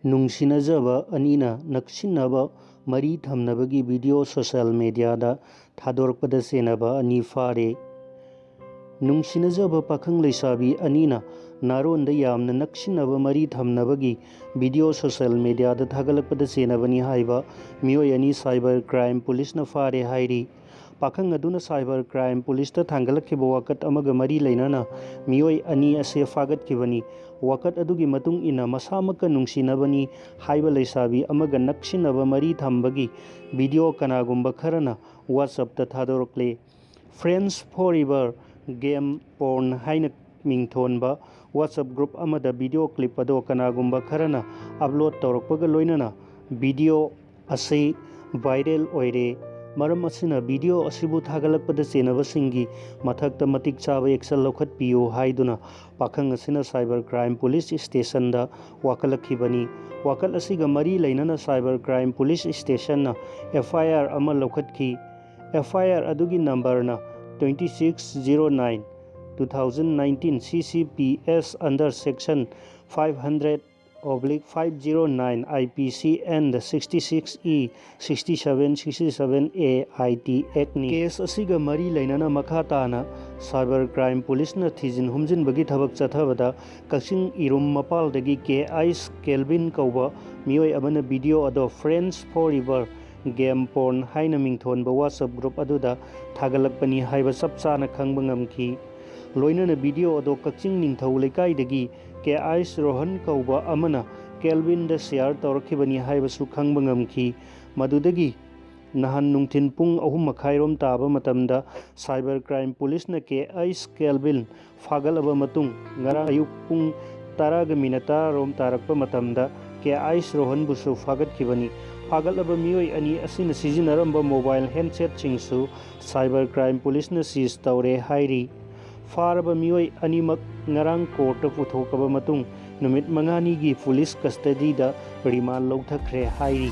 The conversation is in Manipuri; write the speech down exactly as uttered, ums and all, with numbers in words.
ꯅꯨꯡꯁꯤꯅꯖꯕ ꯑꯅꯤꯅ ꯅꯛꯁꯤꯟꯅꯕ ꯃꯔꯤ ꯊꯝꯅꯕꯒꯤ ꯚꯤꯗꯤꯑꯣ ꯁꯣꯁꯦꯜ ꯃꯦꯗꯤꯌꯥꯗ ꯊꯥꯗꯣꯔꯛꯄꯗ ꯆꯦꯟꯅꯕ ꯑꯅꯤ ꯐꯥꯔꯦ꯫ ꯅꯨꯡꯁꯤꯅꯖꯕ ꯄꯥꯈꯪ ꯂꯩꯁꯥꯕꯤ ꯑꯅꯤꯅ ꯅꯥꯔꯣꯟꯗ ꯌꯥꯝꯅ ꯅꯛꯁꯤꯟꯅꯕ ꯃꯔꯤ ꯊꯝꯅꯕꯒꯤ ꯚꯤꯗꯤꯑꯣ ꯁꯣꯁꯦꯜ ꯃꯦꯗꯤꯌꯥꯗ ꯊꯥꯒꯠꯂꯛꯄꯗ ꯆꯦꯟꯅꯕꯅꯤ ꯍꯥꯏꯕ ꯃꯤꯑꯣꯏ ꯑꯅꯤ ꯁꯥꯏꯕꯔ ꯀ꯭ꯔꯥꯏꯝ ꯄꯨꯂꯤꯁꯅ ꯐꯥꯔꯦ ꯍꯥꯏꯔꯤ꯫ ꯄꯥꯈꯪ ꯑꯗꯨꯅ ꯁꯥꯏꯕꯔ ꯀ꯭ꯔꯥꯏꯝ ꯄꯨꯂꯤꯁꯇ ꯊꯥꯡꯒꯠꯂꯛꯈꯤꯕ ꯋꯥꯀꯠ ꯑꯃꯒ ꯃꯔꯤ ꯂꯩꯅꯅ ꯃꯤꯑꯣꯏ ꯑꯅꯤ ꯑꯁꯤ ꯐꯥꯒꯠꯈꯤꯕꯅꯤ꯫ ꯋꯥꯀꯠ ꯑꯗꯨꯒꯤ ꯃꯇꯨꯡ ꯏꯟꯅ ꯃꯁꯥꯃꯛꯀ ꯅꯨꯡꯁꯤꯅꯕꯅꯤ ꯍꯥꯏꯕ ꯂꯩꯁꯥꯕꯤ ꯑꯃꯒ ꯅꯛꯁꯤꯟꯅꯕ ꯃꯔꯤ ꯊꯝꯕꯒꯤ ꯚꯤꯗꯤꯑꯣ ꯀꯅꯥꯒꯨꯝꯕ ꯈꯔꯅ WhatsAppꯇ ꯊꯥꯗꯣꯔꯛꯂꯦ꯫ Friends Forever Game Porn ꯍꯥꯏꯅ ꯃꯤꯡꯊꯣꯟꯕ WhatsApp group ꯑꯃꯗ ꯚꯤꯗꯤꯑꯣ clip ꯑꯗꯣ ꯀꯅꯥꯒꯨꯝꯕ ꯈꯔꯅ upload ꯇꯧꯔꯛꯄꯒ ꯂꯣꯏꯅꯅ ꯚꯤꯗꯤꯑꯣ ꯑꯁꯤ viral ꯑꯣꯏꯔꯦ꯫ ꯃꯔꯝ ꯑꯁꯤꯅ ꯚꯤꯗꯤꯑꯣ ꯑꯁꯤꯕꯨ ꯊꯥꯒꯠꯂꯛꯄꯗ ꯆꯦꯟꯅꯕꯁꯤꯡꯒꯤ ꯃꯊꯛꯇ ꯃꯇꯤꯛ ꯆꯥꯕ action ꯂꯧꯈꯠꯄꯤꯌꯨ ꯍꯥꯏꯗꯨꯅ ꯄꯥꯈꯪ ꯑꯁꯤꯅ ꯁꯥꯏꯕꯔ ꯀ꯭ꯔꯥꯏꯝ ꯄꯨꯂꯤꯁ ꯁ꯭ꯇꯦꯁꯟꯗ ꯋꯥꯀꯠꯂꯛꯈꯤꯕꯅꯤ꯫ ꯋꯥꯀꯠ ꯑꯁꯤꯒ ꯃꯔꯤ ꯂꯩꯅꯅ ꯁꯥꯏꯕꯔ ꯀ꯭ꯔꯥꯏꯝ ꯄꯨꯂꯤꯁ ꯁ꯭ꯇꯦꯁꯟꯅ FIR ꯑꯃ ꯂꯧꯈꯠꯈꯤ꯫ FIR ꯑꯗꯨꯒꯤ ꯅꯝꯕꯔꯅ twenty six zero nine two thousand nineteen, C C P S under section five hundred oblique five zero nine I P C and sixty six E, sixty seven, sixty seven A I T Act ꯅꯤ꯫ Case ꯑꯁꯤꯒ ꯃꯔꯤ ꯂꯩꯅꯅ ꯃꯈꯥ ꯇꯥꯅ ꯁꯥꯏꯕꯔ ꯀ꯭ꯔꯥꯏꯝ ꯄꯨꯂꯤꯁꯅ ꯊꯤꯖꯤꯟ ꯍꯨꯝꯖꯤꯟꯕꯒꯤ ꯊꯕꯛ ꯆꯠꯊꯕꯗ ꯀꯛꯆꯤꯡ ꯏꯔꯨꯝ ꯃꯄꯥꯜꯗꯒꯤ ꯀꯦ ꯑꯥꯏꯁ ꯀꯦꯜꯚꯤꯟ ꯀꯧꯕ ꯃꯤꯑꯣꯏ ꯑꯃꯅ ꯚꯤꯗꯤꯑꯣ ꯑꯗꯣ Friends Forever Game Porn ꯍꯥꯏꯅ ꯃꯤꯡꯊꯣꯟꯕ WhatsApp group ꯑꯗꯨꯗ ꯊꯥꯒꯠꯂꯛꯄꯅꯤ ꯍꯥꯏꯕ ꯆꯞ ꯆꯥꯅ ꯈꯪꯕ ꯉꯝꯈꯤ꯫ ꯂꯣꯏꯅꯅ ꯚꯤꯗꯤꯑꯣ ꯑꯗꯣ ꯀꯛꯆꯤꯡ ꯅꯤꯡꯊꯧ ꯂꯩꯀꯥꯏꯗꯒꯤ ꯀꯦ ꯑꯥꯏꯁ ꯔꯣꯍꯟ ꯀꯧꯕ ꯑꯃꯅ ꯀꯦꯜꯚꯤꯟꯗ share ꯇꯧꯔꯛꯈꯤꯕꯅꯤ ꯍꯥꯏꯕꯁꯨ ꯈꯪꯕ ꯉꯝꯈꯤ꯫ ꯃꯗꯨꯗꯒꯤ ꯅꯍꯥꯟ ꯅꯨꯡꯊꯤꯜ ꯄꯨꯡ ꯑꯍꯨꯝ ꯃꯈꯥꯏꯔꯣꯝ ꯇꯥꯕ ꯃꯇꯝꯗ ꯁꯥꯏꯕꯔ ꯀ꯭ꯔꯥꯏꯝ ꯄꯨꯂꯤꯁꯅ ꯀꯦ ꯑꯥꯏꯁ ꯀꯦꯜꯚꯤꯟ ꯐꯥꯒꯠꯂꯕ ꯃꯇꯨꯡ, ꯉꯔꯥꯡ ꯑꯌꯨꯛ ꯄꯨꯡ ꯇꯔꯥꯒ ꯃꯤꯅꯠ ꯇꯔꯥꯔꯣꯝ ꯇꯥꯔꯛꯄ ꯃꯇꯝꯗ ꯀꯦ ꯑꯥꯏꯁ ꯔꯣꯍꯟꯕꯨꯁꯨ ꯐꯥꯒꯠꯈꯤꯕꯅꯤ꯫ ꯐꯥꯒꯠꯂꯕ ꯃꯤꯑꯣꯏ ꯑꯅꯤ ꯑꯁꯤꯅ ꯁꯤꯖꯤꯟꯅꯔꯝꯕ mobile handsetꯁꯤꯡꯁꯨ ꯁꯥꯏꯕꯔ ꯀ꯭ꯔꯥꯏꯝ ꯄꯨꯂꯤꯁꯅ seize ꯇꯧꯔꯦ ꯍꯥꯏꯔꯤ꯫ ꯐꯥꯔꯕ ꯃꯤꯑꯣꯏ ꯑꯅꯤꯃꯛ ꯉꯔꯥꯡ courtꯇ ꯄꯨꯊꯣꯛꯂꯕ ꯃꯇꯨꯡ ꯅꯨꯃꯤꯠ ꯃꯉꯥꯅꯤꯒꯤ ꯄꯨꯂꯤꯁ custodyꯗ remand ꯂꯧꯊꯈ꯭ꯔꯦ ꯍꯥꯏꯔꯤ꯫